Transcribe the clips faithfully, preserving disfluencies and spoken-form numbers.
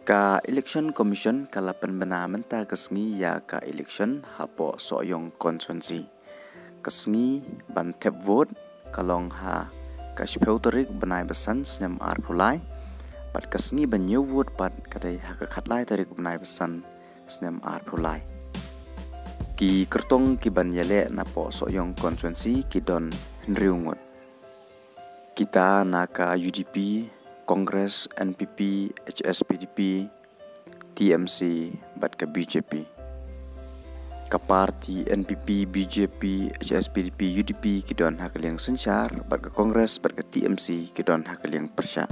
Ka Election Commission ka la pynbna mynta ka sngi ïa ka election hapoh Sohiong Constituency. Ka sngi ban thep vote ka long ha ka shiphew tarik bnai ba san snem arphew lai, bad ka sngi ban ñiew vote pat ka dei ha ka khatlai tarik bnai ba san snem arphew lai. Ki kyrtong ki ban ïaleh napoh Sohiong Constituency ki don hynriew ngut. Kita na ka U D P, Congress, N P P, H S P D P, T M C, bad ka B J P. Ka party N P P, B J P, H S P D P, U D P ki don ha ka liang synshar, bad ka Congress, bad ka T M C ki don ha ka liang pyrshah.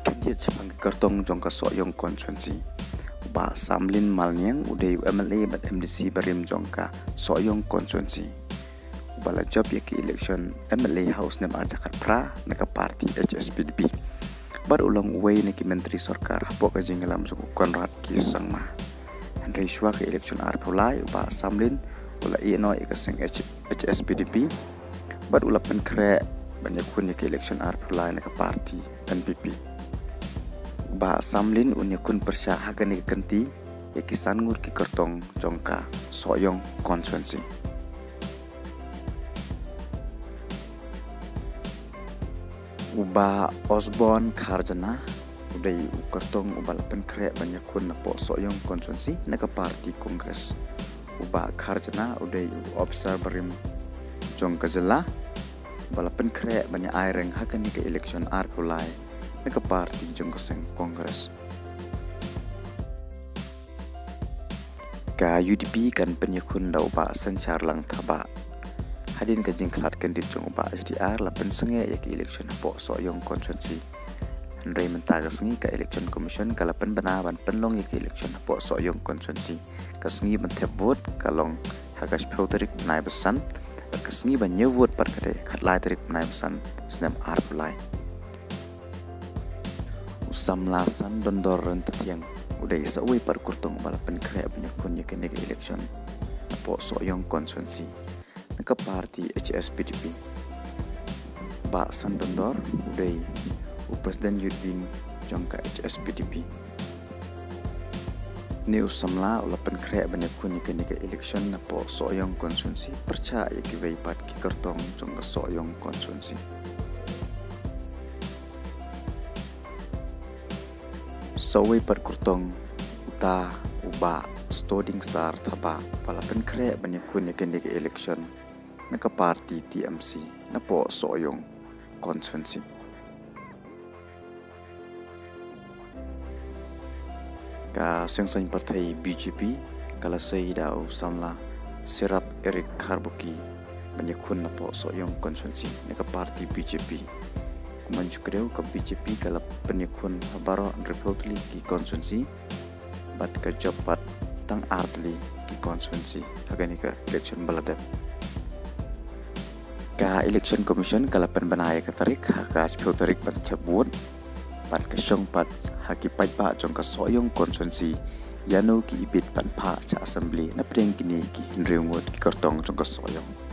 Candidate shaphang ka kyrtong jong ka Sohiong Constituency, u Bah Samlin Malniang, u dei u M L A bad M D C barim jong ka Sohiong Constituency, uba la jop ïa ki election M L A ha u snem arhajar khatphra na ka party H S P D P. Bad u long uwei na ki myntri sorkar hapoh ka jingïalam jong u Conrad K Sangma. Hynrei shuwa ka election arphew lai, u Bah Samlin u la ïehnoh ïa ka seng H-, H S P D P, bad u la pynkhreh ban ïakhun ïa ka election arphew lai na ka party N P P. U Bah Samlin un ïakhun pyrshah ha kane ka kynti ïa ki san ngut ki kyrtong jong ka Sohiong Constituency. U Bah Osborne Kharjana u dei u kyrtong uba la pynkhreh ban ïakhun napoh Sohiong Constituency na ka party Congress. U Bah Kharjana u dei u ophisar barim jong ka jylla uba la pynkhreh ban ïa aireng ha kane ka election arphew lai na ka party jong ka seng Congress. Ka U D P kan pynïakhun da u Bah Synshar Langthabah. Hadien ka jingkhlad kyndit jong u Bah H D R la pynsangeh ïa ka election hapoh Sohiong Constituency. Hynrei mynta ka sngi ka Election Commission ka la pynbna ban pynlong ïa ka election hapoh Sohiong Constituency. Ka sngi ban thep vote ka long ha ka shiphew tarik bnai ba san, bad ka sngi ban ñiew vote pat ka dei khatlai tarik bnai ba san snem arphew lai. U samla Sandondor Ryntathiang u dei sa uwei pat u kyrtong uba la pynkhreh ban ïakhun ïa kane ka election napoh Sohiong Constituency na ka party H S P D P. Bah Sandondor u dei u President Youth Wing jong ka H S P D P. Une u samla u la pynkhreh ban ïakhun ïa kane ka election napoh Sohiong Constituency pyrshah ïa kiwei pat ki kyrtong jong ka Sohiong Constituency. Sa uwei pat u kyrtong uta u Bah Stording Star Thabah uba la pynkhreh ban ïakhun ïa kane ka election na ka party T M C napoh Sohiong Constituency. Ka seng saiñ pyrthei B J P ka la sei da u samla Sirap Eric Kharbuki ban ïakhun napoh Sohiong Constituency na ka party B J P. Kumba ngi ju kdew, ka B J P ka la pynïakhun ha baroh hynriewphew tylli ki constituency bad ka jop pat tang ar tylli ki constituency ha kane ka election ba la dep. Ka Election Commission ka la pynbna ïa ka tarik ha ka shiphew tarik ban thep vote bad ka shong pat ha ki paidbah jong ka Sohiong Constituency ïano ki ibit ban phah sha Assembly napdeng kine ki hynriew ngut ki kyrtong jong ka Sohiong.